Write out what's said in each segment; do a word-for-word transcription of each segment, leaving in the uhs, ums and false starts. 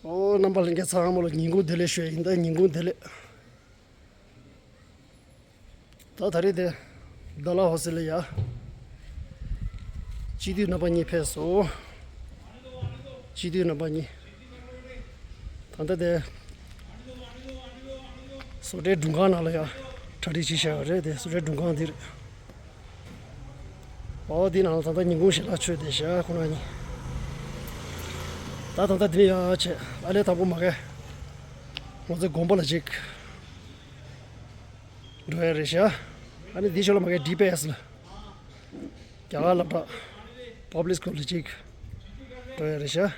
ཨོ། རྣམ་པ་ལྷན་རྒྱས་ཚང་མ་ལ་ཉིན་གུང་བདེ་ལེགས་ཞུ་ཡ་ཡིན། ད་ཉིན་གུང་བདེ་ལེགས། ད་ད་རེས་དེ་ཌལ་ཧོ་སི་ལ་ཡ་སྤྱི་འཐུས་རྣམ་པ་གཉིས་ཕེབས་སོང་། སྤྱི་འཐུས་རྣམ་པ་གཉིས། ད་ལྟ་དེ་བཟོ་གྲྭའི་སྒྲུང་ཁང་ནང་ལ་ཡ་གྲ་སྒྲིག་བྱས་བཞག་ཡོད་རེད། དེ་བཟོ་གྲྭའི་སྒྲུང་ཁང་འདིར། ཨོ། འདི་ནང་ལ་ད་ལྟ་ཉིན་གུང་ཞལ་ལག་མཆོད་བསྡད་བཞག་ཁོ་རང་གཉིས། ད་ད་ལྟ་འདི་ནས་ཡར་བྱས། ཨ་ལས་དང་པོ་མ་གི་ང་ཚོའི་དགོན་པ་ལ་ཅིག་འགྲོ་ཡ་རེད་བཞག་ཨ་ནི་འདི་ཕྱོགས་ལ་མ་གི་ཌི་པི་ཨེ་སི་ལ། རྒྱ་གར་སློབ་གྲྭ་པབ་ལིག་སི་ཀུལ་ལ་ཅིག་འགྲོ་ཡ་རེད་བཞག་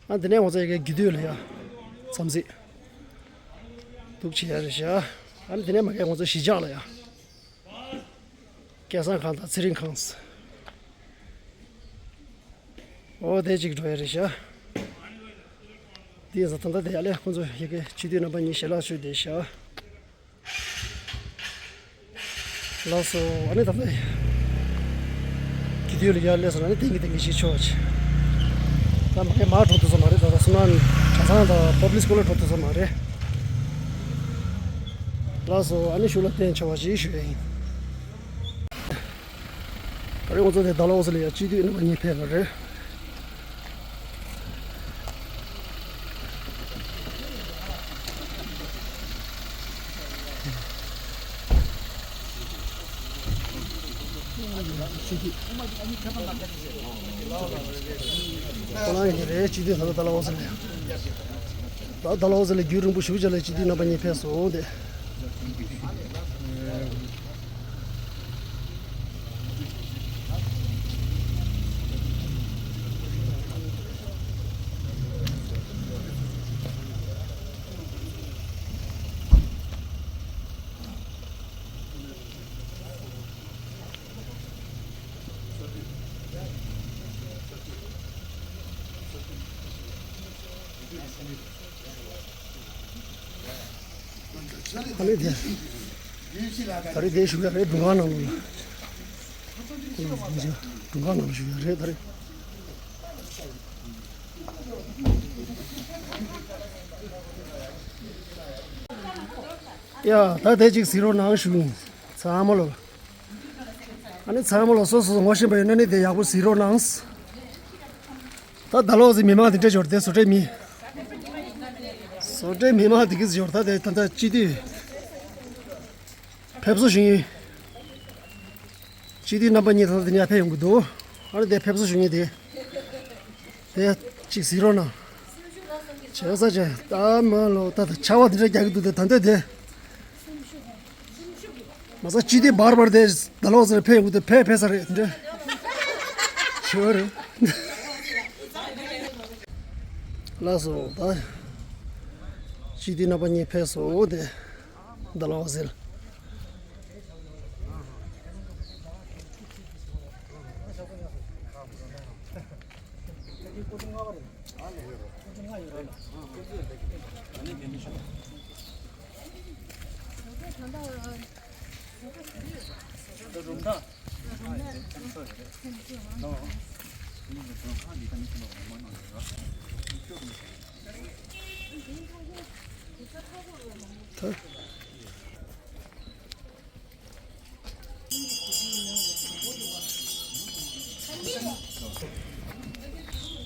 ཨ་འདི་ནས་ང་ཚོ་ཡ་གི་རྒྱུད་སྟོད་ལ་ཡ་འཚམས་གཟིགས་འདུག་བྱེད་ཡ་རེད་བཞག་ཨ་ནི་འདི་ནས་མ་གི་ང་ཚོ་གཞིས་ཆགས་ལ་ཡ། སྐལ་བཟང་ཁང་དང་ཚེ་རིང་ཁང་། ཨོ། དེ་གཅིག་འགྲོ་ཡ་རེད་ཤག་དེ་ཡིན་ཙང་ད་ལྟ་དེ་ཡ་ལས་ཁོང་ཚོ་ཡ་གི་སྤྱི་འཐུས་རྣམ་པ་གཉིས་ཞལ་ལག་མཆོད་བསྡད་ཤག་ལགས་སོ། ཨ་ནི་ད་ལྟ་རྒྱུད་སྟོད་ལ་ཡར་སླེབས་སོང་། ཨ་ནི་དེང་གི་དེང་གི་ཞིག་ཆོག་ཅིག་ད་མ་གི་མར་འགྲོ་ཐུབ་ས་མ་རེད། ད་ལྟ་སོ་ན་གྲྭ་ཚང་དང་པབ་ལིག་སི་ཀུལ་ལ་འགྲོ་ཐུབ་ས་མ་རེད། ལགས་སོ། ཨ་ནི་གཞུག་ལ་བསྟན་ཆོག་པ་ཞིག་ཞུ་ཡ་ཡིན། ད་རེས་ང་ཚོ་དེ་ཌལ་ཧོ་སི་ལ་ཡ་སྤྱི་འཐུས་རྣམ་པ་གཉིས་ཕེབས་པ་རེད། ཁོ་རང་ཡིན་རེད། སྤྱི་འཐུས་ད་ལྟ་ཌལ་ཧོ་སི་ལ་ཡ། ད་ཌལ་ཧོ་སི་ལ་རྒྱུན་རིང་པོ་ཞེ་པོ་ཅིག་ལ་སྤྱི་འཐུས་རྣམ་པ་གཉིས་ཕེབས་སོང་དེ། ཨ་ནི་དེ། ད་རེས་དེ་བཞུགས་ཡ་རེད། སྒྲུང་ཁང་ནང་ལ། སྒྲུང་ཁང་ནང་ལ་བཞུགས་ཡ་རེད་ད་རེས། ཡ། ད་དེ་གཅིག་གཟིགས་རོགས་གནང་ཞུ་ཡིན། ཚང་མ་ལོ། ཨ་ནི་ཚང་མ་ལོ་སོ་སོ་སོ་ངོ་ཤེས་པ་ཡོད་ན་ནི་དེ་ཡག་པོ་གཟིགས་རོགས་གནང་། ད་ད་ལོ་ཟིག་མི་མང་དེ་འདྲ་འབྱོར་དེ་བཟོ་གྲྭའི་མི། བཟོ་གྲྭའི་མི་མང་དེ་གིས་འབྱོར། ད་དེ་ད་ལྟ་སྤྱི་འཐུས་ཕེབས་བསུ་ཞུ་མཁན། སྤྱི་འཐུས་རྣམ་པ་གཉིས་ད་ལྟ་དེ་ནས་ཕེབས་ཡོང་གི་འདུག་ཨ་ནི་དེ་ཕེབས་བསུ་ཞུ་མཁན་དེ། དེ་གཅིག་གཟིགས་རོགས་གནང་། བྱས་ས་བྱས་ད་མ་ལོ་ད་ད་ཆར་པ་དེ་འདྲ་རྒྱག་གི་འདུག་དེ་ད་ལྟ་དེ། མ་ས་སྤྱི་འཐུས་བར་བར་དེ་ཌལ་ཧོ་སི་ལ་ཕེབས་ཡོང་གི་འདུག་ཕེབས་ཕེབས་ས་རེད་དེ་འདྲ། ཞུ་བ་རེད། ལགས་སོ། ད་སྤྱི་འཐུས་རྣམ་པ་གཉིས་ཕེབས་སོང་དེ། ཌལ་ཧོ་སི་ལ།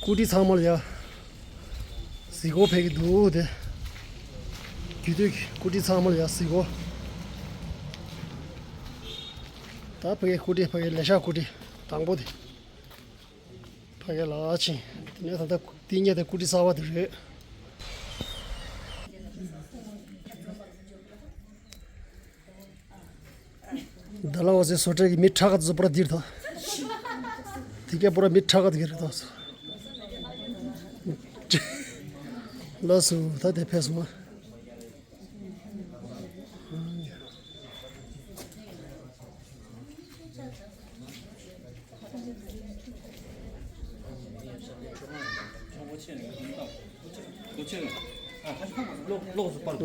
སྐུ་མགྲོན་ཚང་མ་ལ་ཡ། གཟིགས་སྐོར་ཕེབས་ཀྱི་འདུག་དེ། རྒྱུད་སྟོད་ཀྱི་སྐུ་མགྲོན་ཚང་མ་ལ་ཡ་གཟིགས་སྐོར། ད་ཕ་གིའི་སྐུ་མགྲོན་ཕ་གིའི་ལས་ཤག་སྐུ་མགྲོན་དང་པོ་དེ། ཕ་གིའི་ལག་ཆེན། དེ་ནས་ད་ལྟ་དེ་ཉེ་དེ་སྐུ་མགྲོན་གསར་པ་དེ་རེད། ཌལ་ཧོ་སི་བཟོ་གྲྭ་གི་མི་ཁྲག་ག་ཚོ་པོ་ར་འདིར་ད། དེ་ག་པོ་ར་མི་ཁྲག་ག་དེ་ག་རེད་ད། ལགས་སོ། ད་དེ་ཕེབས་སོང་ང་།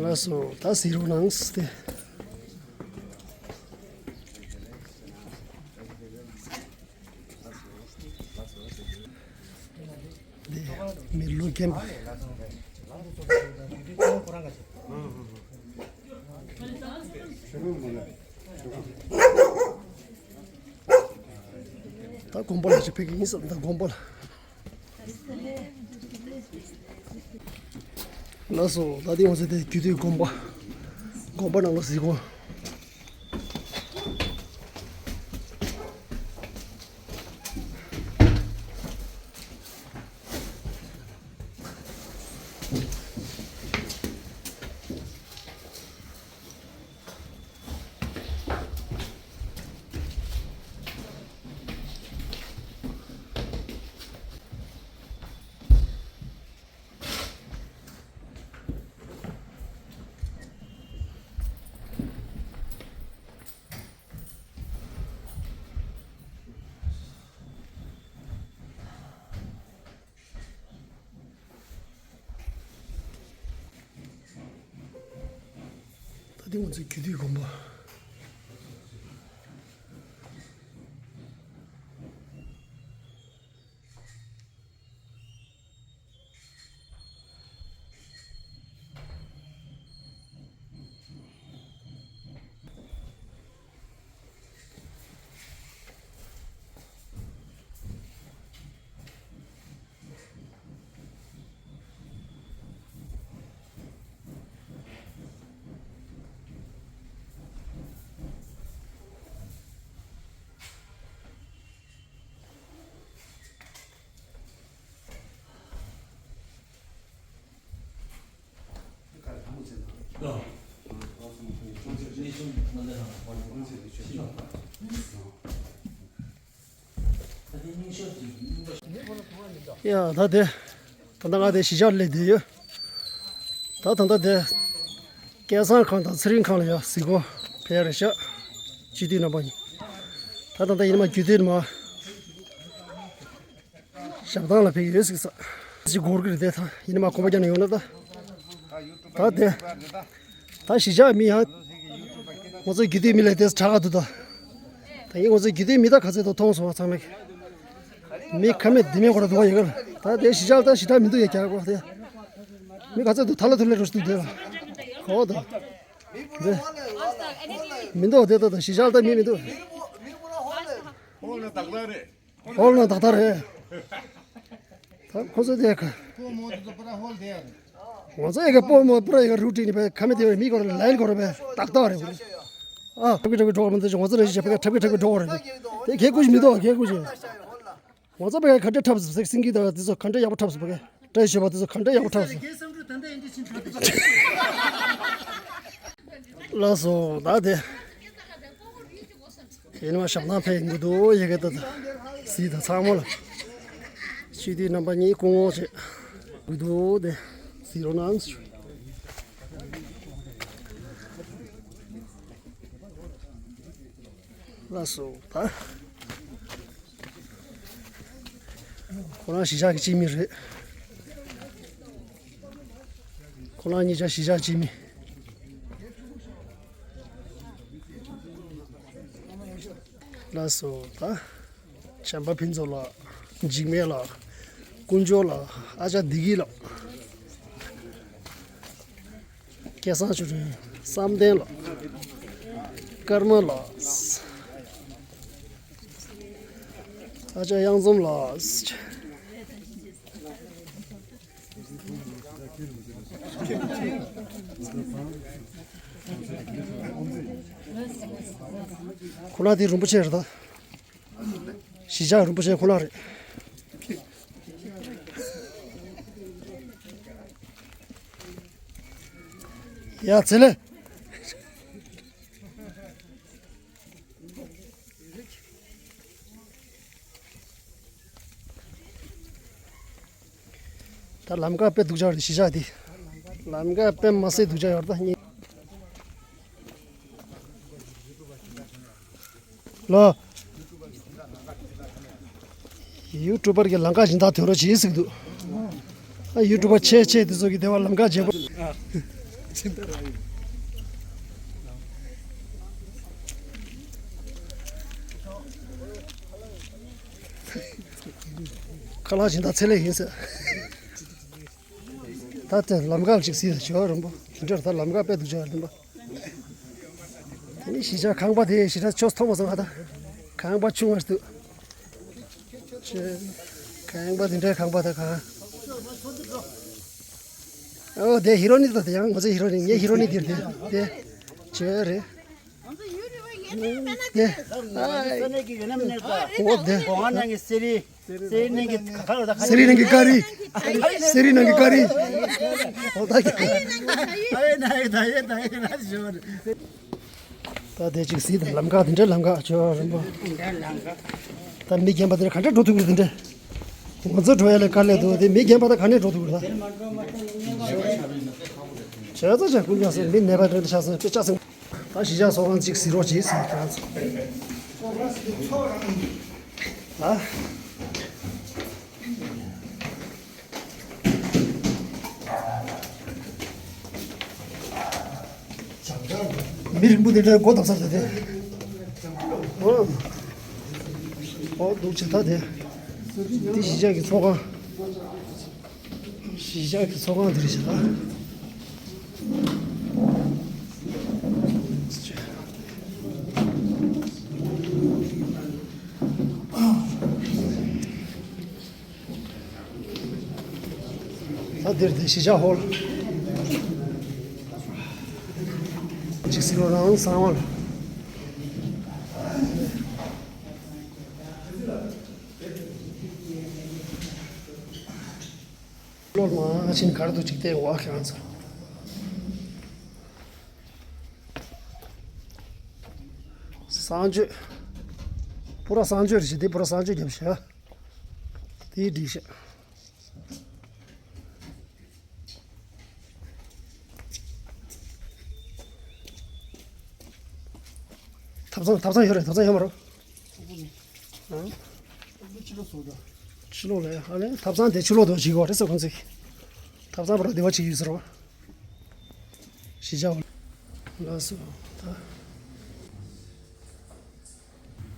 ལགས་སོ། ད་གཟིགས་རོགས་གནང་སྟེ། མི་ལུག་རྒན་པ། ད་དགོན་པ་ལ་ཅིག་ཕེབས་ཀྱི་ཡིན་ཟེར། ད་དགོན་པ་ལ། ལགས་སོ། ད་འདི་ང་ཚོ་དེ་རྒྱུད་སྟོད་དགོན་པ། དགོན་པ་ནང་ལ་གཟིགས་སྐོར། ད་ཐེངས་ང་ཚོའི་རྒྱུད་སྟོད་དགོན་པ། ཡ། ད་དེ། ད་ལྟ་ང་དེ་གཞིས་ཆགས་སླེབས་བསྡད་ཡོད། ད་ད་ལྟ་དེ། སྐལ་བཟང་ཁང་དང་ཚེ་རིང་ཁང་ལ་ཡ་གཟིགས་སྐོར་ཕེབས་རེད་ཤག་སྤྱི་འཐུས་རྣམ་པ་གཉིས། ད་ད་ལྟ་ཡིན་ན་མ་རྒྱུད་སྟོད་མ། ཞབས་ཐང་ལ་ཕེབས་ཡོད་ཟིག་ས། ཅི་འགོར་གི་རེད་དེ། ད་ཡིན་ན་མ་གོམ་པ་རྒྱག་ན་ཡོང་ན་ད། ད་དེ། ད་གཞིས་ཆགས་མི་ཡང་། ང་ཚོ་རྒྱུད་སྟོད་མི་ལས་དེ་དྲག་ག་འདུག་ད། ད་ཡིན་ང་ཚོ་རྒྱུད་སྟོད་མི་ད་ག་ཚད་དུ་མཐོང་སོང་བ་ཚང་མས། མི་ཁ་མེད་ལྡེ་མིག་སྐོར་འདུག་བ་ཡོད་ག་ལ། ད་དེ་གཞིས་ཆགས་ད་ཞེ་དྲག་མི་འདུག་ཡ་རྒྱ་གོ་དེ། མི་ག་ཚད་དུ་ཐ་ལ་ཐུ་ལ་འགྲོ་ཞིག་འདུག་དེ་ལ། གོ་ད། དེ། མི་འདུག་དེ་ད་ད་གཞིས་ཆགས་ད་མི་མི་འདུག་ཧོལ་ན་བདག་དར་རེད། ཧོལ་ན་བདག་དར་རེད། ད་ཁོ་ཚོ་དེ་ག་སྤོ་མོ་དེ་ཚོ་པུ་ར་ཧོལ་དེ་ཡ་རེད། ང་ཚོ་ཡ་གི་སྤོ་མོ་པུ་ར་ཡ་གི་རུ་ཏི་ནི་བས་ཁ་མི་དེ་བས་མི་གོ་རེད། ལའིན་གོ་རེད་བས་བདག་དར་རེད། ཨ་ཁྲབ་ཀྱི་ཁྲབ་ཀྱི་འགྲོ་བ་མི་འདུག་ང་ཚོ་ལ་ཞིག་བྱས་པ་ཁྲབ་ཀྱི་ཁྲབ་ཀྱི་འགྲོ་བ་རེད། དེ་གལ་ཁུ་ཞིག་མི་འདུག་གལ་ཁུ་ཞིག་ང་ཚོ་བས་ག་འདྲ་འཁྲབ་ཟེར་སིང་གི་དང་དེ་ཚོ་ག་འདྲ་ཡག་པོ་འཁྲབ་ཟེར་བ་གི་བཀྲ་ཤིས་པ་དེ་ཚོ་ག་འདྲ་ཡག་པོ་འཁྲབ་ཟེར། ལགས་སོ་ད་དེ། ཡིན་ནའང་ཞབས་ཐང་ཕེབས་ཡོང་གི་འདུག་ཡ་གི་ད་ད་གཟིགས་དང་ཚང་མ་ལ། སྤྱི་འཐུས་རྣམ་པ་གཉིས་སྐུ་ངོ་བྱས་ཡོང་གི་འདུག་དེ་གཟིགས་རོགས་གནང་ཞུ། ལགས་སོ་ད། ཁོ་རང་གཞིས་ཆགས་ཀྱི་སྤྱི་མི་རེད། ཁོ་རང་གཉིས་ཆ་གཞིས་ཆགས་སྤྱི་མི། ལགས་སོ་ད། བྱམས་པ་ཕུན་ཚོགས་ལགས། འཇིགས་མེད་ལགས། དཀོན་མཆོག་ལགས། ཨ་ཅག་བདེ་སྐྱིད་ལགས། སྐལ་བཟང་ཆོས་སྒྲོན། བསམ་གཏན་ལགས། ཀརྨ་ལགས། ཨ་ཅག་གཡང་འཛོམས་ལགས། ཁོ་ན་དེ་རིན་པོ་ཆེ་རེད་ད། གཞིས་ཆགས་རིན་པོ་ཆེ་ཁོ་ན་རེད། ཡ་ཚེ་ལེ། ད་ལམ་ཁ་དཔེ་སྡུག་ཅག་རེད་གཞིས་ཆགས་འདི། ལམ་ཁ་དཔེ་མ་སྲིད་སྡུག་ཅག་ཡོད་རེད་ད་གཉིས། ལོ། ཡུ་ཊུབ་པར་གྱི་ལམ་ཁ་སྦྱིན་བདག་དོན་རོགས་བྱེད་ཟིག་འདུག་ཨ་ཡུ་ཊུབ་པར་ཆེ་ཆེ་དེ་ཚོ་གི་སྡེ་བ་ལམ་ཁ་བརྗེ་པོ། ཁ་ལག་སྦྱིན་བདག་ཚེ་ལེགས་ཡིན་ཟེར། ད་ལྟ་ལམ་ཁ་ཅིག་གཟིགས་ཞོར་རིང་པོ་དེ་འདྲར་ད་ལམ་ཁ་དཔེ་འདུག་ཅག་རིང་པོ། དེ་ནི་གཞིས་ཆགས་ཁང་པ་དེ་གཞིས་ཆགས་ཆོས་མཐོང་མ་སོང་ང་ད། ཁང་པ་ཆུང་བ་ཞིག་འདུག་ཁང་པ་དེ་འདྲའི་ཁང་པ་ད་གང་། ཨོ་དེ་ཧི་རོ་ནི་ད་དེ་ཡང་ང་ཚོ་ཧི་རོ་ནི་ངའི་ཧི་རོ་ནི་དེ་རེད་དེ། དེ་ཆོས་རེད། དེ་ཨ་ཨོ་དེ། སེ་རི་ནང་གི་ཀ་རི། སེ་རི་ནང་གི་ཀ་རི། ཨོ་ད་ཀྱི། ད་དེ་ཅིག་གཟིགས་དང་ལམ་ཁ་དེ་འདྲའི་ལམ་ཁ་ཆོས་རིང་པོ། ད་མི་རྒན་པ་དེ་ག་འདྲ་འགྲོ་ཐུབ་ཀྱི་རེད་དེ་འདྲ། ང་ཚོ་འགྲོ་ཡ་ལས་དཀའ་ལས་འདུག་དེ་མི་རྒན་པ་ད་ག་ནས་འགྲོ་ཐུབ་ཀྱི་རེད་ད། བྱས་ཙང་བྱས་ཀུན་ཀྱང་སེ་མི་ནད་པ་རེད་ཤག་སེ་དཔེ་ཆ་སེ། ད་གཞིས་ཆགས་ཚོགས་ཁང་གཅིག་གཟིགས་རོགས་གྱིས་ཟེར་ཁྱེད་རང་ཚོ། ཨ། མི་རིང་པོ་དེ་འདྲའི་སྒོ་བརྡབ་ས་རེད་དེ། ཨོ། ཨོ་འདུག་ཅེ་ད་དེ། འདི་གཞིས་ཆགས་ཀྱི་ཚོགས་ཁང་། གཞིས་ཆགས་ཀྱི་ཚོགས་ཁང་འདི་རེད་ཤག་ད་འདིར་དེ་གཞིས་ཆགས་ཧོལ། ཅིག་སྲིད་ལོ་རང་སང་བར། ལོ་མ་ཕྱིན་གར་དུ་ཅིག་བལྟས་འོ་ཁྱེད་རང་ཚོ། གསང་སྤྱོད། པུ་ར་གསང་སྤྱོད་རེད་ཤག་དེ་པུ་ར་གསང་སྤྱོད་རྒྱབ་ཤག་དེའི་སྒྲིག་ཤག་ཐབ་ཚང་ཐབ་ཚང་ཡོད་རེད། ཐབ་ཚང་ཡོད་མ་རེད། ཨང་། ཕྱི་ལོགས་ལ་ཨ་ནི་ཐབ་ཚང་དེ་ཕྱི་ལོགས་དུ་བྱེད་དགོས་རེད་ཟེར་ཁོང་ཚོས། ཐབ་ཚང་པར་བདེ་བ་ཅིག་ཡོད་ཟེར་བ། གཞིས་ཆགས། ལགས་སོ།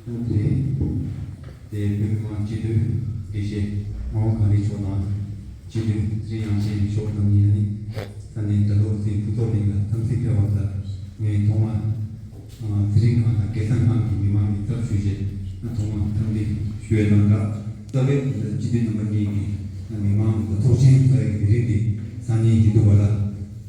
ད། དེ་དེ་བོད་མི་མང་སྤྱི་འཐུས་དགེ་བཤེས་ངག་དབང་གངས་རི་མཆོག་དང་། སྤྱི་འཐུས་ཚེ་རིང་དབྱངས་ཅན་མཆོག་རྣམ་གཉིས་ནི་ས་གནས་ད་ལོ་ཚེ་ཕུན་ཚོགས་གླིང་ལ་འཚམས་གཟིགས་ཕེབས་པ་ལ་ངས་ཐོག་མར། ཨ། ཚེ་རིང་ཁང་དང་སྐལ་བཟང་ཁང་གི་མི་མང་གི་ཚབ་ཞུས་བྱས་ཐོག་མར་འཚམས་འདྲི་ཞུ་ཡས་དང་སྦྲགས། རྩ་བའི་སྤྱི་འཐུས་རྣམ་པ་གཉིས་ཀྱིས་མི་མང་ལ་ཚོགས་ཆེན་ཚོགས་ཡས་ཀྱི་ལས་རིམ་འདི་སང་ཉིན་ཡིན་འདུག་པ་ལ། ས་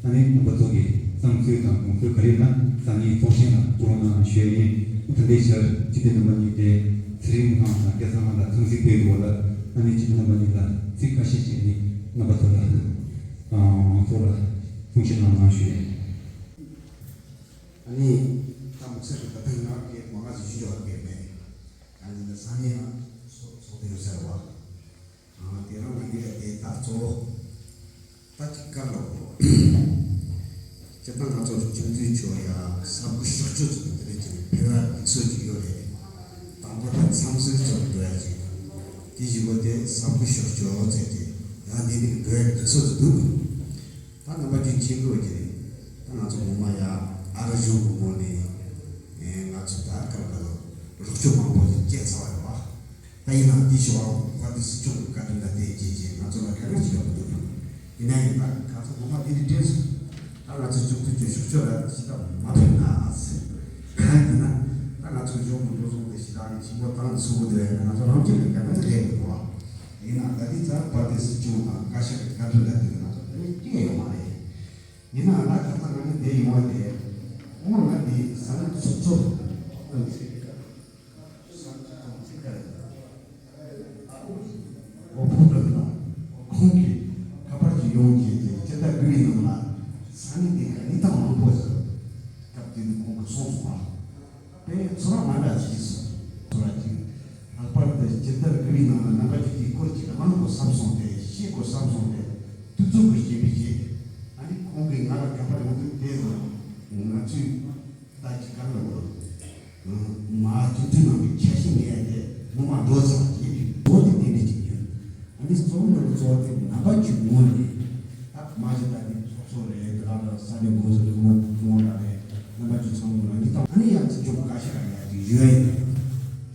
གནས་རྣམ་པ་ཚོ་གི་བསམ་ཚུལ་དང་དགོངས་ཚུལ་ག་རེ་ཡོད་ན་སང་ཉིན་ཚོགས་ཆེན་ལ་བསྐུར་རོགས་གནང་ཞུ་ཡས་ཡིན། ད་ལྟའི་ཆར་སྤྱི་འཐུས་རྣམ་པ་གཉིས་ཀྱིས་ཚེ་རིང་ཁང་དང་སྐལ་བཟང་ཁང་ལ་འཚམས་གཟིགས་ཕེབས་འདུག་པ་ལ། ས་གནས་སྤྱི་འཐུས་རྣམ་པ་གཉིས་ལ་ཚིག་ཁ་ཤས་ཤིག་ནི་རྣམ་པ་ཚོ་ལ་ཨ་ཚོགས་ལ་གསུང་བཤད་གནང་གནང་ཞུ་ཡས་ཡིན། ཨ་ནི། ད་མི་ཚེ་རིང་ད་ཐེངས་ང་གི་མ་ང་ཚོ་ཞུ་ཆོག་པ་གལ་མེད། ཨ་ནི་ད་སང་ཉིན་ཡང་ཚོགས་ཚོགས་དུས་ཡོད་ཟེར་བ། ཨ་དེ་རང་ལ་ཡོད་དེ་ད་གཙོ་བོ། ད་ཅིག་བཀའ་སློབ། སྤྱིར་བཏང་ང་ཚོ་སྤྱི་འཐུས་ཚོ་ཡ་ས་བགོ་ཤོག་ཆོས་ཚོ་དེ་རེད་ཅིག་ཕེབས་ཡ་དམིགས་སུ་ཅིག་ཡོད་རེད། དང་པོ་ད་འཚམས་གཟིགས་ཚོ་འགྲོ་ཡ་ཅིག་དེ་བཞི་པོ་དེ་ས་བགོ་ཤོག་ཆོས་ཚོ་དེ་ཡང་དེ་ནི་འགྲོ་ཡ་དམིགས་སུ་ཅིག་འདུག་ད་རྣམ་པ་ཀུན་མཁྱེན་གྱི་ཡོད་ཀྱི་རེད། ད་ང་ཚོ་ངོ་མ་ཡ་ཨ་རི་གཞུང་གི་ངོས་ནས་ང་ཚོ་ད་སྐབས་ལ་རོགས་སྐྱོར་མང་པོ་ཞིག་བྱས་ཚར་བ་རེད་བ། ད་ཡིན་ནའང་དེའི་ཞོར་བ་དེ་སྲིད་སྐྱོང་གི་བཀའ་དྲིན་ལ་བརྟེན་བྱས་རྗེས་ང་ཚོ་ལ་ག་རེ་ཞིག་ཡོད་མི་འདུག་ཡིན་ན་ཡང་ད་ང་ཚོ་ངོ་མ་དེ་འདྲ་དྲན་སོང་། ད་ང་ཚོ་སྤྱི་འཐུས་ཀྱི་ཕྱོགས་ཕྱོགས་ལ་ཞིག་ད་མ་ཕེབས་ན་ཟེར། གང་ཡིན་ན་ད་ང་ཚོ་གཞུང་གི་འགྲོ་སོང་དེ་ཞིག་ད་ཆེན་པོ་བཏང་ཚུགས་དགོས་དེ་ང་ཚོ་རང་སྐྱིད་ལ་ག་ནས་རེད་འདུག་བ། ཡིན་ནའང་ད་ལྟའི་ཆར་བ་དེ་སྲིད་སྐྱོང་དང་བཀའ་ཤག་གི་བཀའ་དྲིན་ལ་བརྟེན་ང་ཚོ་དེ་ནས་སྐྱིད་ཡོད་མ་རེད། ཡིན་ནའང་ད་ཁ་སང་ང་ནི་འདིར་ཡོང་བ་དེ་ཨོ་ང་འདི་ས་གནས་ཚོགས་གཙོ་ཨ་ནི་ས་གནས་ཚོགས་གཙོ་ཚིག་ཁ་རེད། ཨོ་ཕུག་ཏུ་ལ་ཁོང་གིས་ཁ་པར་གྱིས་ཡོང་བྱས་ཏེ་སྤྱི་ཟླ་དགུ་པའི་ནང་ལ་ས་གནས་དེ་ག་གནས་སྟངས་མང་པོ་ཟེར། སྐབས་དེ་ནི་ཁོང་གིས་གསུངས་སོང་བ། དཔེ་ཚོར་བ་མ་འདྲ་ཞིག་སོང་། ཚོར་བ་གཅིག་ལྷག་པར་དུ་སྤྱི་ཟླ་དགུ་པའི་ནང་ལ་རྣམ་པ་ཚོས་དེའི་སྐོར་གྱི་གླེང་དགོས་བསམ་སོང་སྟེ་བཤད་དགོས་བསམ་སོང་སྟེ་ཐུབ་ཚོད་ཀྱི་བཤད་པའི་རྗེས། ཨ་ནི་ཁོང་གིས་ང་ལ་ག་པར་ཡོང་དུས་དེ་ལ་ང་ཚོས་ད་ཅི་གང་ལ་འོ་མ་སྤྱི་འཐུས་ནང་གི་ཆ་ཤས་ངེས་ཡ་དེ་ངོ་མ་འགྲོ་ཚར་རྗེས་ཀྱི་འགྲོ་དེ་དེ་འདྲ་ཅིག་ཡོད། ཨ་ནི་གཙོ་བོ་ནང་གི་གཙོ་བོ་དེ་རྣམ་པ་ཚོའི་ངོས་ནས་ད་མ་གཞི་ད་ནི་ཚོགས་གཙོ་རེད། དེ་ག་ལ་ས་གནས་འགོ་ཁྲིད་ལྷུ་མོ་ཐུ་མོ་ལ་རེད། རྣམ་པ་ཚོ་ཚང་མ་ལ་ནི་ད་ཨ་ནི་ཡང་ཚིག་སྐྱོན་བཀའ་ཤག་ཡ་ཅིག་ཡོད་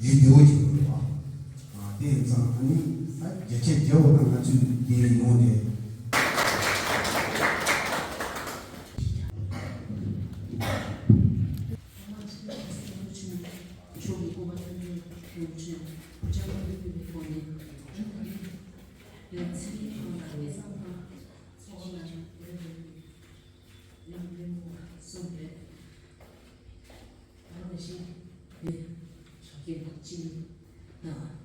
ཡིན་ཡོད་འདོད་ཅིག་ཡོད་པ། དེ་ཡིན་ཙང་ཨ་ནི་ རྒྱ་ཆེ་རྒྱ་འོ་ན་ང་ཚོས་འདི་ཡོང་དེ།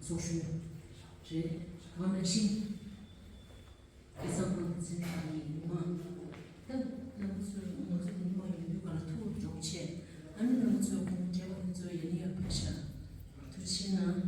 ཚོགས་ཞུགས་རེད། ང་ནང་བཞིན་སྐལ་བཟང་དབང་འཛིན་ལགས་ཀྱིས་མི་མང་ད་རྣམ་པ་ཚོས་ང་ཚོ་འདི་མ་ཡོང་དུས་ག་ལ་ཐུགས་འཇོག་ཆེད། ཨ་ནི་རྣམ་པ་ཚོས་ཁོང་འབྲེལ་བ་འདི་ཚོ་ཡ་ནི་ཡར་ཕེབས་ཤག་ཐུགས་རྗེ་གནང་།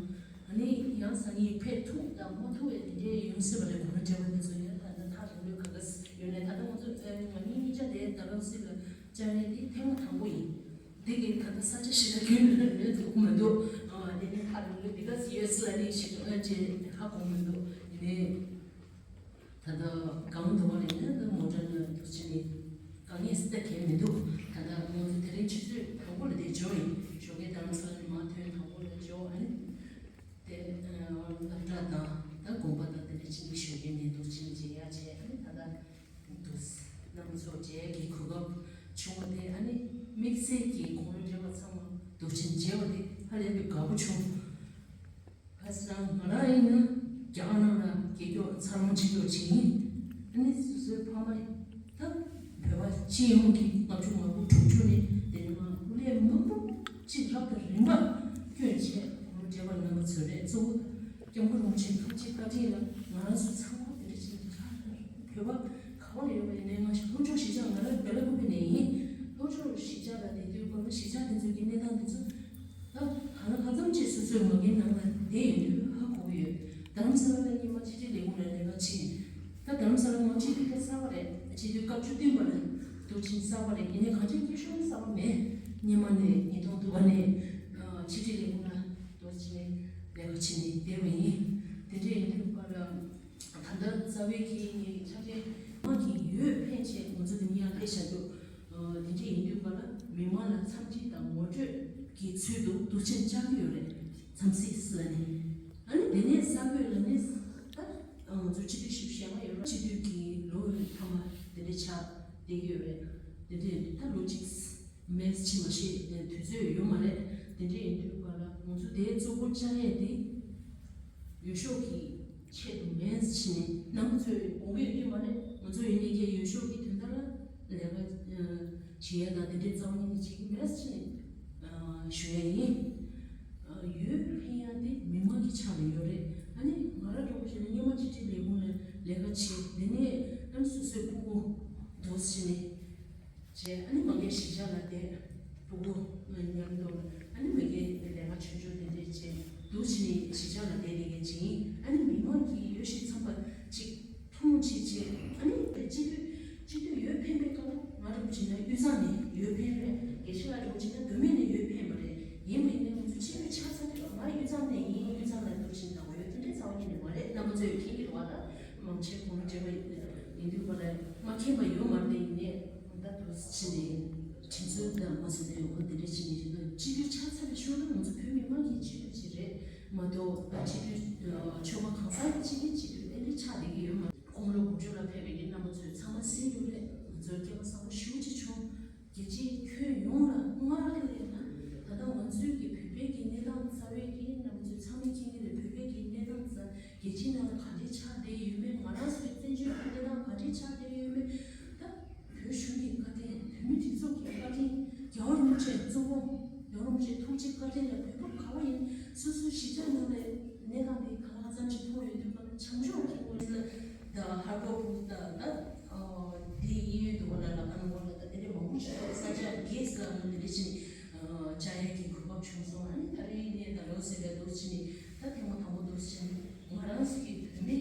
ཨ་ནི་ཡང་སང་ཉིན་ཕེབས་ཐུབ་དང་མ་ཐུབ་ཡ་དེ་འདྲའི་ཡོང་སྲིད་པ་རེད། ཁོང་འབྲེལ་བ་འདི་ཚོ་ཡ་ད་ད་ཐག་རིང་ལོས་ག་ག་ཡོད་ནས་ད་ལྟ་ང་ཚོ་ང་གཉིས་གཉིས་ཆ་དེ་ད་རང་སྲིད་ལ་བཅར་ཡ་དེ་ཐེངས་མ་དང་པོ་ཡིན། འདི་གི་ད་ལྟ་ས་ཆ་ཞིག་ལ་རྒྱུན་རིང་རིང་འདུག་མི་འདུག་ཨ་དེ་ནི་ཧ་ལམ་འདི་ག་ཡོད་སྲིད་ཨ་ནི་ཞིག་ཨ་ཅེ་ཧ་གོ་མི་འདུག་ཡིན་ནའི་ད་ལྟ་གང་འདུག་བ་ལས་ནི་ད་མོ་ཊ་ནི་འདུག་ཅེ་ནི་གང་ངས་སྲིད་ད་གལ་མི་འདུག་ད་ལྟ་ང་ཚོ་དེ་རིང་ཆུ་ཚོད་དང་པོ་ལ་དེ་འབྱོར་ཡིན། ཞོགས་ཀའི་རྡ་རམ་ས་ལ་ནས་མར་ཐོན་དང་པོ་ལ་འབྱོར་ཨ་ནི་དེ་སློབ་གྲྭ་དང་ད་དགོན་པ་དང་དེ་འདྲ་ཅིག་ནི་ཞོགས་ཀའི་ནས་འདུག་ཅེ་ནི་མཇལ་ཡ་བྱས་ཨ་ནི་ད་ལྟ། འདུག་རྣམ་པ་ཚོ་མཇལ་གྱི་གོ་སྐབས་བྱུང་བ་དེ་ཨ་ནི་དམིགས་བསལ་གྱི་དགུང་ལོ་བགྲེས་པ་ཚང་མ་འདུག་ཅིང་མཇལ་བ་དེ་ཧ་ལས་པའི་དགའ་པོ་བྱུང་། ཁ་སང་ང་རང་ཡིན་ན་རྒྱ་གར་ནང་ལ་རྒྱལ་སྐྱོག་འཚར་ལོངས་བྱེད་ཀྱོག་བྱེད་ཡིན། ཨ་ནི་སོ་སོའི་ཕ་མ་ད་བོད་པ་སྤྱི་ཡོངས་ཀྱི་ལྔ་བཅུ་ང་དགུ་དྲུག་ཅུ་ནས་དེ་ནས་མ་སྐུ་ལས་མང་པོ་ཅིག་རབ་དང་རིམ་པ་བསྐྱོན་བྱས་དགུང་ལོ་བགྲེས་པ་རྣམ་པ་ཚོ་རེད་གཙོ་བོ། སྐྱབས་མགོན་རིན་པོ་ཆེའི་ཐུགས་རྗེ་བཀའ་དྲིན་ལ་ང་རང་ཚོ་ཚང་མ་དེ་འདྲ་ཞིག་ཆགས་ཡོད་རེད། བོད་པ་ག་བ་ལ་ཡོད་པ་ཡིན་ནའི་ང་ཞིག་ལྷོ་ཕྱོགས་གཞིས་ཆགས་ང་རང་སྦེལ་ཀོབ་ནས་ཡིན། ལྷོ་ཕྱོགས་གཞིས་ཆགས་ལ་བསྡད་དུས་སྐབས་ལ་གཞིས་ཆགས་དེ་ཚོ་གི་གནས་སྟངས་དེ་ཚོ་ད་གང་ལ་གང་འཚམ་ཅིག་སོ་སོའི་མ་གིའི་ནང་ལ་བསྡད་ཡོད་དུས་ཧ་གོ་གི་ཡོད། རྡ་རམ་ས་ལ་ལ་སྔོན་མ་ཕྱི་དྲིལ་ལས་ཁུངས་ལ་ལས་ཀ་བྱས། ད་རྡ་རམ་ས་ལ་ང་ཕྱི་དྲིལ་ལ་གསར་པ་རེད། ཕྱི་དྲིལ་སྐབས་བཅུ་བདུན་པ་ལ་འདུག་ཅིང་གསར་པ་རེད། ཡིན་ནའི་གང་ཅིའི་སྐད་ཤོད་གསར་པ་མེད། སྔོན་མ་ནས་ཉིས་སྟོང་དྲུག་པ་ནས་ཕྱི་དྲིལ་ལས་ཁུངས་ལ། དོ་ཆེ་ལས་ཀ་བྱེད་ནས་བསྡད་པ་ཡིན། དེ་འདྲ་ཡིན་དུས་སྐབས་ལ་ད་ལྟ་རྩ་བའི་གི་ངའི་ཕྱག་འབྲེལ་མ་གི་ཡོད་ཕན་ཆེད་ང་ཚོ་འདི་ནས་ཡར་སླེབས་བཞག་རྒྱུ། དེ་འདྲ་ཡིན་དུས་སྐབས་ལ་མི་མང་ལ་འཚམས་འདྲི་དང་ངོ་སྤྲོད་ཀྱི་ཚུལ་དུ་དུ་ཆེན་བཅར་གྱི་ཡོད་རེད། འཚམས་གཟིགས་ཟེར་ནས། ཨ་ནི་དེ་ནས་གསར་འགོད་ལ་ནི་ད་ང་ཚོ་སྤྱི་འཐུས་ཞིབ་བཤད་མ་ཡོད་ར་སྤྱི་འཐུས་ཀྱི་ལོ་ཡི་ཐ་མ་དེ་འདྲ་ཆགས་བསྡད་ཀྱི་ཡོད་རེད། དེ་འདྲ་ཡིན་དུས་ད་ལོ་གཅིག་མེད་ཕྱིན་མ་ཤེས་དུས་ཚོད་ཡོད་མ་རེད། དེ་འདྲ་ཡིན་དུས་ག་ལ་ང་ཚོ་དེའི་གཙོ་བོ་བཅར་ཡས་དེ་འོས་ཤོག་གི་ཆེད་དུ་མེད་ཕྱིན་རྣམ་པ་ཚོས་དགོངས་ཀྱི་ཡོད་མ་རེད། ང་ཚོ་ཡིན་ནའི་ཀྱི་འོས་ཤོག་གི་དོན་དག་ལ་ལས་ཀ་བྱེད་ཡས་དང་དེ་འདྲའི་རྩ་བ་ཉིད་ནས་བྱེད་ཀྱི་མེད་ཕྱིན་ཞུ་ཡས་ཡིན། འོས་འཕེན་ཡས་དེ་མི་མང་གི་ཕྱག་ལ་ཡོད་རེད། ཨ་ནི་ང་རང་འདྲ་བོ་བྱས་ན་སྔོན་མ་ཕྱི་དྲིལ་ལས་ཁུངས་ལ་ལས་ཀ་བྱེད་དེ་ནས་ཨ་ནི་སོ་སོའི་སྤུ་གུ་འདུག་ཕྱིན། བྱས། ཨ་ནི་མ་གིའི་གཞིས་ཆགས་ལ་བསྡད། ཕྲུ་གུ་མཉམ་དུ། ཨ་ནི་མ་གིའི་ལས་ཀ་ཆུང་ཆུང་དེ་འདྲས་བྱས། འདུག་ཕྱིན་ནས་གཞིས་ཆགས་ལ་བསྡད་བསྡད་མཁན་ཅིག་ཡིན། ཨ་ནི་མི་མང་གིས་ཡོད་ཤེས་ཚང་པ་ཅིག་མཐོང་ཆེད་བྱས། ཨ་ནི་སྤྱི་འཐུས་སྤྱི་འཐུས་འོས་འཕེན་པའི་སྐབས་ལ་ང་རང་བྱས་ན་དབུས་གཙང་ནས་འོས་འཕེན་རེད། དགེ་བཤེས་ལགས་རང་བྱས་ན་མདོ་སྨད་ནས་འོས་འཕེན་པ་རེད། ཡིན་མ་ཡིན་ནའི་ང་ཚོ་སྤྱི་འཐུས་ཆགས་ཚར་དུས་ང་དབུས་གཙང་ནས་ཡིན། དབུས་གཙང་ལ་འདུག་ཕྱིན་དང་འོས་དེ་འདྲས་རྩ་བ་ཉིད་ནས་མ་རེད། རྣམ་པ་ཚོས་མཁྱེན་གྱི་རེད་བ། ད་མང་ཆེ་གོང་ལ་འབྲེལ་བ་ཡིན་དུས་པ་ལ་མ་མཁྱེན་པ་ཡོད་མ་རེད། ཡིན་ནའི། ད་དུ་ཕྱིན་ནས་དྲིན་གཟོ་དང་མ་བཟོ་དེ་འོ་དེ་འདྲ་བྱེད་ཀྱི་རེད། སྤྱི་འཐུས་ཆགས་ཚར་བའི་ཤུལ་ལ་ང་ཚོ་བོད་མི་མང་གི་སྤྱི་འཐུས་ཅིག་རེད་མ་གཏོགས། ད་སྤྱི་འཐུས་ཆོལ་ཁ་གང་ཟག་གི་སྤྱི་འཐུས་ཅིག་རེད། དེ་འདྲ་ཆགས་བསྡད་ཀྱི་ཡོད་མ་རེད། དགུང་ལོ་དགུ་བཅུ་ལ་ཕེབས་པའི་གི་རྣམ་པ་ཚོས་ཚང་མ་གཟིགས་ཡོད་རེད། ང་ཚོར་སྐལ་བ་བཟང་པོ་ཞེ་པོ་ཅིག་བྱུང་། རྒྱལ་སྤྱིའི་ཁྱོན་ཡོངས་ལ་སྔར་ལས་ལས་ན་ད་ལྟ་ང་ཚོའི་གི་བོད་པའི་གི་གནས་སྟངས་རྩ་བའི་གི་རྣམ་པ་ཚོས་ཚང་མས་མཁྱེན་གྱི་རེད། བོད་པའི་གི་གནས་སྟངས་རྩ་རྒྱལ་སྤྱིའི་ནང་ལ་ག་འདྲས་ཆགས་བསྡད་ཡོད་མེད། ང་རང་ཚོའི་བཙན་བྱོལ་གྱི་གནས་སྟངས་ག་འདྲས་ཆགས་བསྡད་ཡོད་མེད། ད་བོད་གཞུང་གི་བཀའ་དྲིན། བོད་མི་སྒྲིག་འཛུགས་ཀྱི་བཀའ་དྲིན། རྒྱལ་བ་རིན་པོ་ཆེ་གཙོ་བོ། རྒྱལ་བ་རིན་པོ་ཆེའི་ཐུགས་རྗེ་བཀའ་དྲིན་ལ་བོད་པ་ག་བ་ཡིན་སོ་སོའི་གཞིས་ཆགས་ནང་ལ་གནས་སྟངས་འདི་ག་ལ་ཙམ་ཞིག་མཐོང་ཡོད་དུས་ག་ལ་བྱང་ཕྱོགས་ཀྱི་ངོས་ལ་ད་ཧར་པོ་ཕུག་ད་ད་འདི་གཡས་གཡོན་དུ་བ་ལ་ལ་ཁ་ན་བ་ལ་ད་དེ་འདྲའི་མང་པོ་ཞིག་ས་ཆ་རྒྱས་སུ་ལ་ང་འདི་འདྲ་ཕྱིན་བཅར་ཡས་ཀྱི་གོ་སྐབས་བྱུང་སོང་། ཨ་ནི་ད་རེས་ནས་ད་ལོ་ཟེར་བའི་ལོ་ཕྱིན་ནས་ད་ཐེངས་མ་དང་པོ་ལོ་ཕྱིན་ནས་ང་རང་ཚོ་གི་བོད་མི་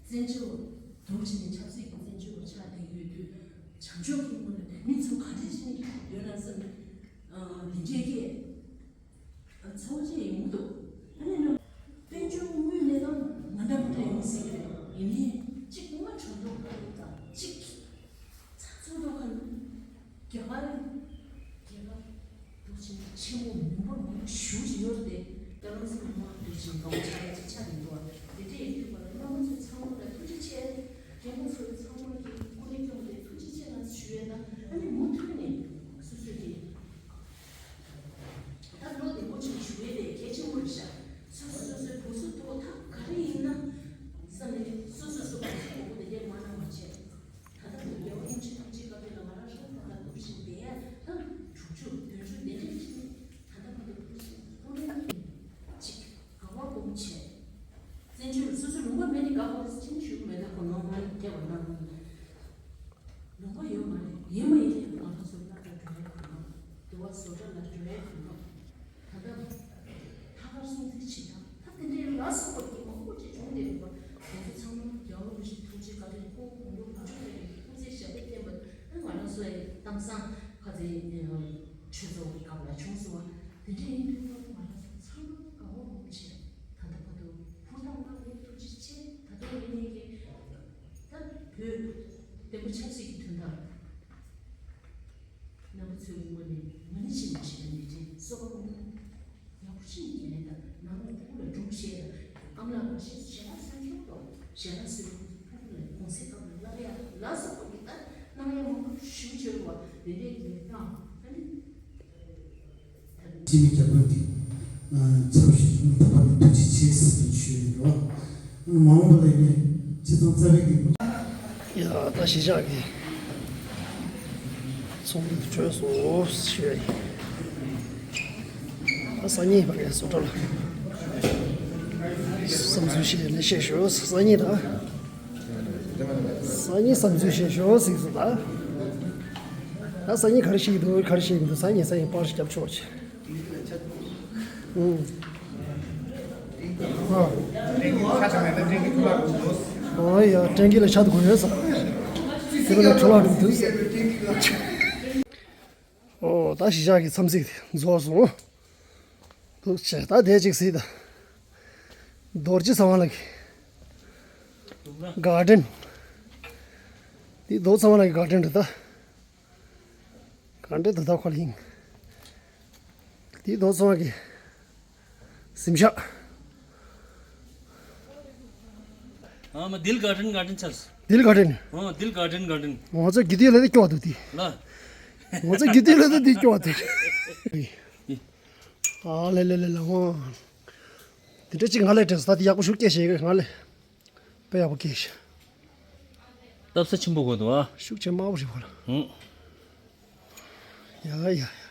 བཙན་བྱོལ་དུ་ཕྱིན་ནས་ཆབ་སྲིད་ཀྱི་བཙན་བྱོལ་བ་ཆགས་བསྡད་ཡོད་དུས་བྱང་ཕྱོགས་ཀྱི་ངོས་ནས་བོད་མི་ཚོ་ག་འདྲ་ཕྱིན་ནས་ཡོད་ན་བསམ་འདི་འདྲའི་སྐད། ཚོགས་ཆེན་ཡོང་འདུག་ཨ་ནི་ནི། དཔལ་འབྱོར་དངུལ་གནས་སྟངས་མ་འདྲ་མ་འདྲ་ཡོང་སྲིད་ཀྱི་རེད། ཡིན་ནའི་གཅིག་སྔོན་མ་གྲོས་ཚོགས་ཁག་དང་གཅིག་ཚོགས་གཙོ་ཁག་རྒྱ་གར་རྒྱལ་ཁབ་འདུག་ཅིང་ཆེན་མོ་མུན་པ་མང་པོ་ཞེ་ཅིག་ཡོད་རེད། ད་རུང་སེམས་མ་འདུག་ཅིང་དགའ་བོ་ཆགས་ཡ་ཅིག་ཆགས་ཡིན་འདུག་དེ་འདྲའི་ ཁ་སང་ཁ་ཚེ་ཆོས་ཚོགས་ཀྱི་སྐབས་ལ་བྱུང་སོང་བ། དེ་འདྲ་ཡིན་དུས་ང་ཚོ་ཚང་མ་དགའ་བོ་ངོམ་བྱས། ད་ལྟ་བར་དུ་ཧུར་ཐག་གནང་བའི་ཐུགས་རྗེ་ཆེ། ད་དུང་ཡིན་ནའི་གི་ད་བོད་བདེན་པ་ཆབ་སྲིད་ཀྱི་དོན་དག་རྣམ་པ་ཚོའི་ངོས་ནས་མ་ཎི་བྱིན་པ་ཞིག་ལ་ནི་དྲན་གསོལ་བ་སྨོན་ལམ། ཡག་པོ་ཅིག་ཉན་དང་ནང་ལ་ཕྲུ་གུ་ལ་སྒྲུང་བཤད་དང་ཨ་མ་ལགས་མ་ཤེས་ཞལ་ལག་སང་ཁྱོད་དང་ཞལ་ལག་སོས་ཁོང་ཚོ་ཕྲུ་གུ་ལ་གུང་སེང་སྐབས་ལ་སླར་ཡག་ལ་སོགས་པ་གི་ད་གནང་ཡག་མང་པོ་ཞུ་བྱོས་བ་དེ་འདྲའི་གི་གནང་ཨ་ནི། སྤྱི་མི་རྒྱ་དཔོན་འདི་ཚབ་ཞུས་མི་ཐུབ་པ་ནི་ཐུགས་རྗེ་ཆེ་ཟེར་ཞུས་ཡོད་རོ། མ་འོངས་པ་ལ་ནི་སྤྱི་ཚོགས་རྩ་བའི་གི། ཡ་ད་གཞིས་ཆགས་ཀྱི་ཚོགས་འདུ་གྲོལ་སོང་ཞུ་ཡ་ཡིན། ད་སང་ཉིན་ཕ་གིའི་བཟོ་གྲྭ་ལ་བསམ་ཚུལ་བཤད་ནས་བཤད་ཞོ་སང་ཉིན་ད། སང་ཉིན་བསམ་ཚུལ་བཤད་ཞོ་ཟིག་སོང་ད། ད་སང་ཉིན་ག་རེ་བཤད་ཀྱི་འདུག་ག་རེ་བཤད་ཀྱི་འདུག་སང་ཉིན་སང་ཉིན་པར་རྒྱབ་ཆོག་ཅིག་ཨོ་ཡ་ཀྲན་གི་ལ་ཆ་དུ་གོ་ཡོད་ས། དེ་ལ་འཕྲོ་བརླག་འགྲོ་འདུག་ཨོ་ད་གཞིས་ཆགས་ཀྱི་འཚམས་གཟིགས་རྫོགས་སོང་། འདུག་ཆེ་ད་དེ་གཅིག་གཟིགས་ད། རྡོ་རྗེ་ཚང་བ་ལགས་ཀྱི་གར་ཌེན། འདི་རྡོ་ཚང་བ་ལགས་ཀྱི་གར་ཌེན་རེད་ད། ག་འདྲ་འདུག་ད་ཁོ་ལ་ཡིན། དེའི་རྡོ་ཚོང་གི་གཟིམ་ཤག་ཨ་མ་དིལ་གར་ཌེན་གར་ཌེན་ཆལ། དིལ་གར་ཌེན། ཨོ་དིལ་གར་ཌེན་གར་ཌེན། ང་ཚོ་དགེ་ལྡན་ལ་དེ་སྐྱོ་བ་འདུག་དེ། ལ། ང་ཚོ་དགེ་ལྡན་ལ་དེ་སྐྱོ་བ་འདུག་ཨ་ལེ་ལེ་ལེ་ལེ་ཨོ། དེ་འདྲ་ཅིག་ང་ལ་དྲན་སོང་ད་དེ་ཡག་པོ་ཞིག་སྐད་བཤད་ཡོད་ང་ལ། དཔེ་ཡག་པོ་སྐད་ཤ། སྟབས་ས་ཆེན་པོ་དགོས་འདུག་ཨ། ཤུགས་ཆེ་དམའ་བོ་རེད་བ་ལ། ཧུང་། ཡ་ཡ་ཡ།